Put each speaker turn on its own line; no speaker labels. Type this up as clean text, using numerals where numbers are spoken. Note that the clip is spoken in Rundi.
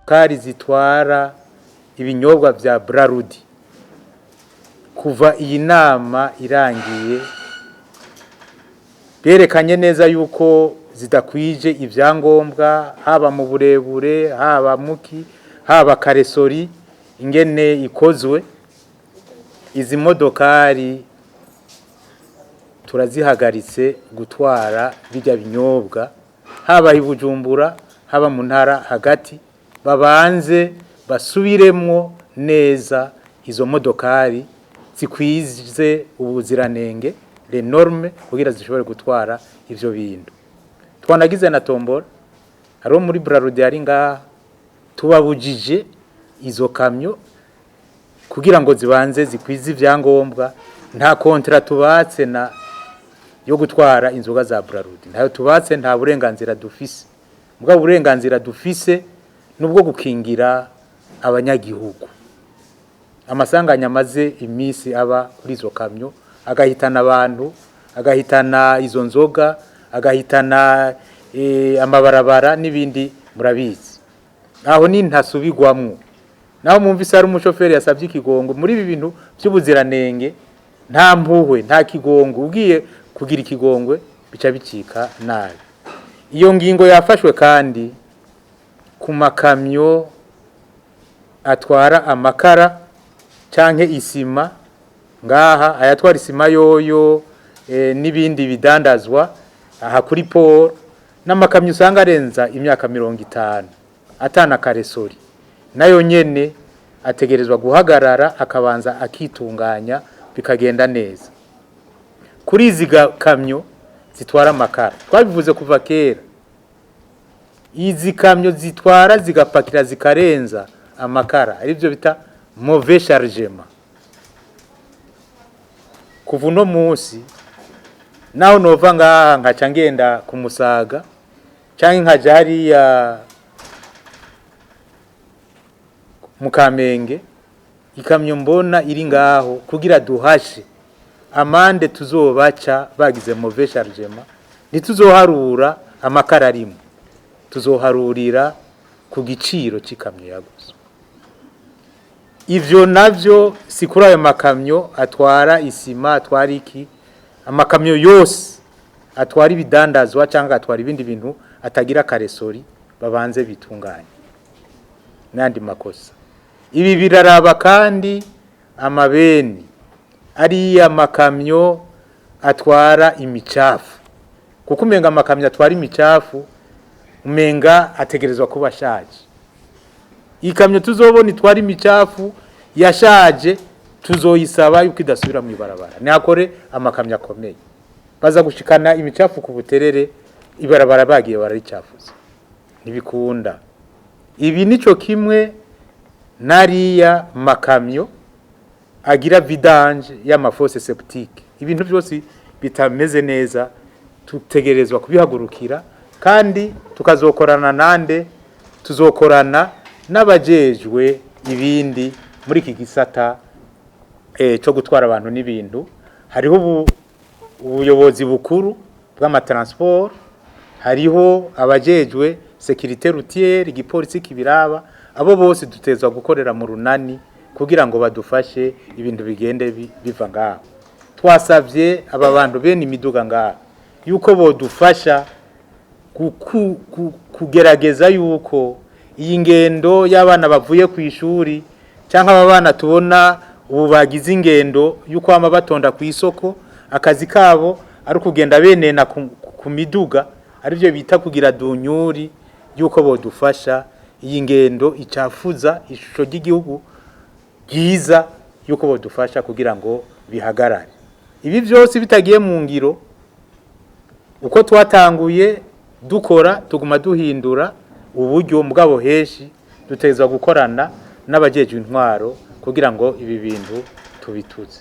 Kari zitwara ibinyobwa vya Brarudi, kuva iyi nama irangiye berekanye neza yuko zidakwije ibyangombwa, haba mu burebure, haba muki, haba karesori ingene ikozwe. Izi modokari turazihagaritse gutwara bijya binyobwa, haba i Bujumbura, haba mu ntara hagati. Babanze basubiremwo neza izo modokari zikwize ubuziranenge, les normes, kugira zishobore gutwara ivyo bintu. Twanagize na tombora, hariho muri Brarudi ari ngaha, tubabujije izo kamyo kugira ngo zibanze zikwize ivyangombwa. Nta contrat tubatse na yo gutwara inzoga za Brarudi, ntayo tubatse, nta burenganzira dufise. Mugabo uburenganzira dufise nubwo gukingira abanyagihugu. Amasanganya amaze iminsi aba kuri izo kamyo, agahitana abantu, agahitana izo nzoga, agahitana amabarabara n'ibindi, murabizi. Aho ni ntasubigwamwo. Naho mwumvise hari umushoferi yasabye ikigongo, muri ibi bintu by'ubuziranenge nta mpuhwe, nta kigongo. Ugiye kugira ikigongwe bica bicika nabi. Iyo ngingo yafashwe kandi ku makamyo atwara amakara canke isima ngaha, ayatwara isima yoyo n'ibindi bidandazwa aha kuri port, n'amakamyo usanga arenza imyaka 50 atana karesori, nayo nyene ategerezwa guhagarara akabanza akitunganya bikagenda neza. Kuri izi kamyo zitwara amakara, twabivuze kuva kera, izi kamyo zitwara zigapakira zikarenza amakara, aribyo bita mauvais chargement, kuva uno munsi naho nova ngaha nkaca ngenda ku Musaga canke nkaja hariya mu Kamenge, ikamyo mbona iri ngaho kugira duhashe amande tuzobaca bagize mauvais chargement, ntituzoharura amakara arimo, tuzoharurira ku giciro c'ikamyo yaguze. Ivyo navyo si kuri ayo makamyo atwara isima, atwara iki, amakamyo yose atwara ibidandazwa cyangwa atwara ibindi bintu atagira karesori, babanze bitunganye n'andi makosa. Ibi biraraba kandi amabeni, ariya makamyo atwara imicafu, kuko umenga amakamyo atwara imicafu umenga ategerezwa kuba ashaje. Ikamyo tuzobona itwara imicafu yashaje, tuzoyisaba yuko idasubira mu ibarabara. Nihakore amakamyo akomeye, baza gushikana imicafu ku Buterere, ibarabara bagiye bararicafuza, ntibikunda. Ibi nico kimwe nariya makamyo agira vidange y'ama fosses septiques. Ibintu byose bitameze neza tutegerezwa kubihagurukira, kandi tukazokorana nande? Tuzokorana n'abajejwe ibindi muri iki gisata cyo gutwara abantu n'ibintu. Hariho ubuyobozi bukuru bw'ama transport, hariho abajejwe sécurité routière, igipolisi kibiraba. Abo bose dutezwa gukorera mu runani kugira ngo badufashe ibintu bigende biva ngaho. Twasavye aba bantu bene imiduga ngaha yuko bodufasha kugerageza yuko iyi ngendo y'abana bavuye ku ishuri, cyangwa aba bana tubona ubu bagize ingendo y'uko bama batonda ku isoko, akazi kabo ari ukugenda benena ku miduga, aribyo bita kugira dunyuri, yuko bodufasha iyi ngendo icafuza ishusho ry'igihugu ryiza, yuko bodufasha kugira ngo bihagarare. Ibi byose bitagiye mu ngiro, uko twatanguye dukora tuguma duhindura uburyo, mugabo heshi dutezwa gukorana n'abajejwe intwaro kugira ngo ibi bintu tubituze.